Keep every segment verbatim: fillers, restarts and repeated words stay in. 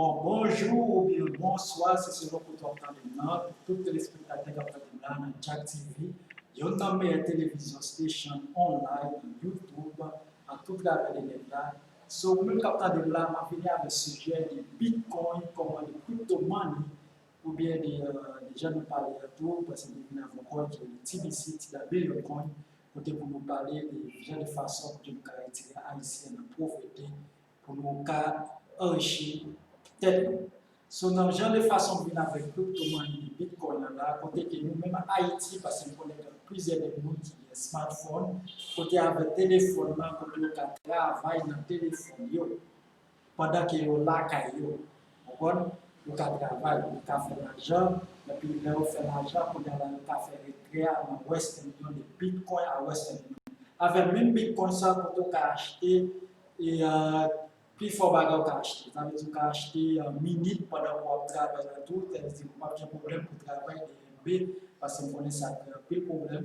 Bon, bonjou oubyen bonswa, se selon kote w ap tande m nan. Pou tout telespektatè k ap tande m la nan Jack T V, youn nan meyè televizyon station online nan YouTube, atravè le nèt la. So, ou menm k ap tande m la, m ap vini avèk sijè de Bitcoin, kòman de crypto money, oubyen de, euh, de jan nou pale a tou, paske nou vin avè yon coin ki rele T B C, T W Coin, kote pou nou pale de jan de fason pou nou ka retire Ayisyen nan povrete, pou nou ka anrichi tèt nou. So, nan jan de fason m vin avèk crypto money de Bitcoin nan la, kote ke nou menm Ayiti, paske m konnen gen plizyè de moun ki gen smartphone, kote avèk telefòn nan, kote yo ka travay nan telefòn yo, pandan ke yo lakay yo. Konprann? Yo ka travay, yo ka fè lajan, epi lè yo fè lajan, kounye a la yo ka fè retrè a nan Western Union, de Bitcoin a Western Union. Avèk menm Bitcoin sa, kote yo ka achte, e, euh, pifò bagay ou ka achte. Sa vle di ou ka achte, euh, minit pandan ke w ap travay la tou. Sa vle di ou p ap gen pwoblèm pou travay de M B, paske m konnen sa kreye anpil pwoblèm.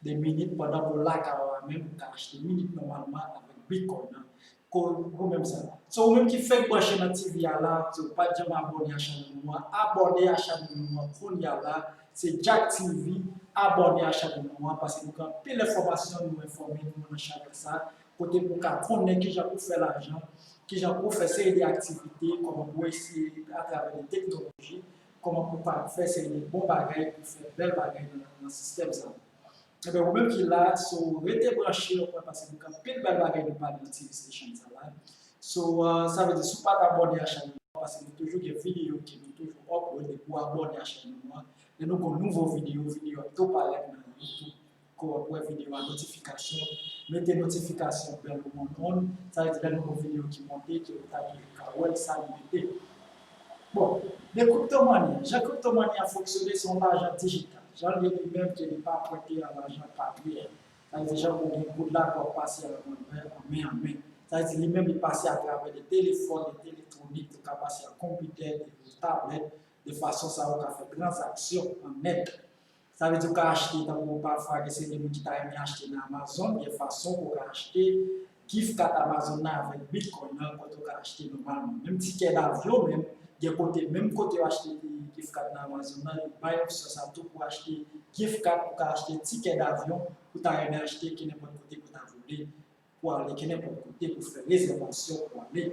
De minit pandan ke w lakay ou a menm, ou ka achte minit nòmalman avèk Bitcoin nan. Ko, ou menm sa. So, ou menm ki fèk branche nan T V a la, so, ou pa t janm abòne a chanèl nou an, abòne a chanèl nou an kounye a la. Se Jack T V, abòne a chanèl nou an, paske nou gen anpil enfòmasyon nou enfòme nou nan chanèl sa. Kote pou w ka konnen kijan pou w fè lajan, kijan pou w fè seri de aktivite, kòman pou w eseye atravè de teknoloji, kòman pou w ka fè seri de bon bagay, pou w fè bèl bagay nan, nan sistèm sa. Ebyen, ou menm ki la, so, rete branche, ou konprann, paske nou gen anpil bèl bagay nou pale nan T V station sa la. So, euh, sa vle di, si w pa t abòne a chanèl nou an, paske nou toujou gen videyo ke nou toujou upload, depi w abòne a chanèl nou an, lè nou gen yon nouvo videyo, videyo ap tou parèt nan YouTube. Ke w ap wè videyo a notifikasyon, mete notifikasyon bèl on on, sa vle di lè nou gen videyo ki monte, ke ou ta toujou ka wè l sa nou mete. Bon, de crypto money, jan crypto money a fonksyone, se yon lajan dijital. Jan l ye li menm ke li pa prete a lajan papye. Sa vle di jan pou gen goud la pou ap pase a an men an men. Sa vle di li menm li pase atravè de telefòn, de elektwonik, ou ka pase a konpitè, de tablèt, de fason sa ou ka fè tranzaksyon an nèt. Sa vle di ou ka achte, tankou pafwa gen seri de moun ki ta renmen achte nan Amazon, gen fason pou w ka achte gift card Amazon nan avèk Bitcoin nan, kote ou ka achte nòmalman. Menm tikè davyon menm, gen kote, menm kote yo achte gift card nan Amazon nan, yo bay opsyon sa tou pou achte gift card, pou ka achte tikè davyon, pou ta renmen achte ki nenpòt kote pou ta vole, pou ale ki nenpòt kote, pou fè rezèvasyon pou ale.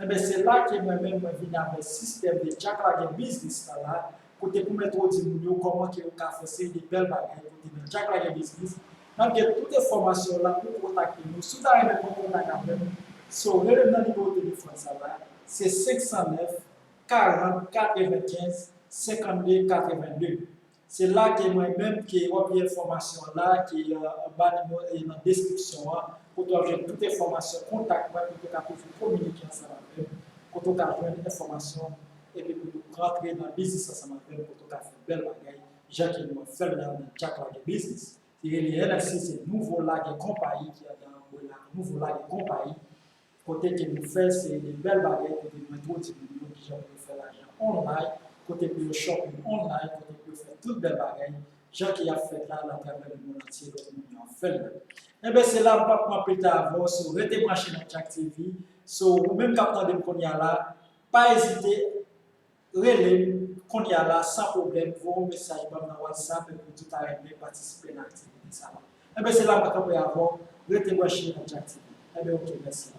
Enben, se la ke mwen menm, mwen vin avèk sistèm de Jack Lage Business la, la, kote pou m entwodui moun yo kòman ke yo ka fè seri de bèl bagay, kote nan Jack Lage Business, n ap gen tout enfòmasyon la pou kontakte nou. Si w ta renmen pran kontak avè m, so, rele m nan nimewo telefòn sa la, se senk san nèf, karant, katrevenkenz, senkannde, katrevenndde. Se la ke mwen menm ke w ap gen enfòmasyon an la, ke, euh, anba nimewo, e nan deskripsyon an, kote w ap jwenn tout enfòmasyon, kontak mwen, kote w ka toujou kominike ansanm avè m, kote w ka jwenn enfòmasyon, epi kote w ka rantre nan biznis ansanm avè m, kote w ka fè bèl bagay, jan ke nou ap fè l la nan Jack Lage Business. Li rele N L C, se Nouvo Lage Konpayi ki anndan anbrela Nouvo Lage Konpayi. Kote ke nou fè se de bèl bagay, kote nou entwodui moun yo kijan pou yo fè lajan online, kote pou yo shopping online, kote pou yo fè tout bèl bagay, jan ke y ap fèt la, atravè lemonn antye, lòt moun yo ap fè l la. Enben, se la m p ap pran pil tan avè w, so rete branche nan Jack T V, so ou menm k ap tande m kounye a la, pa ezite, rele m kounye a la san pwoblèm, voye yon mesaj ban m nan WhatsApp epi w di w ta renmen patisipe nan aktivite sa la. Enben, se la m ap kanpe avè w, rete branche nan Jack T V. Enben, oke, mèsi.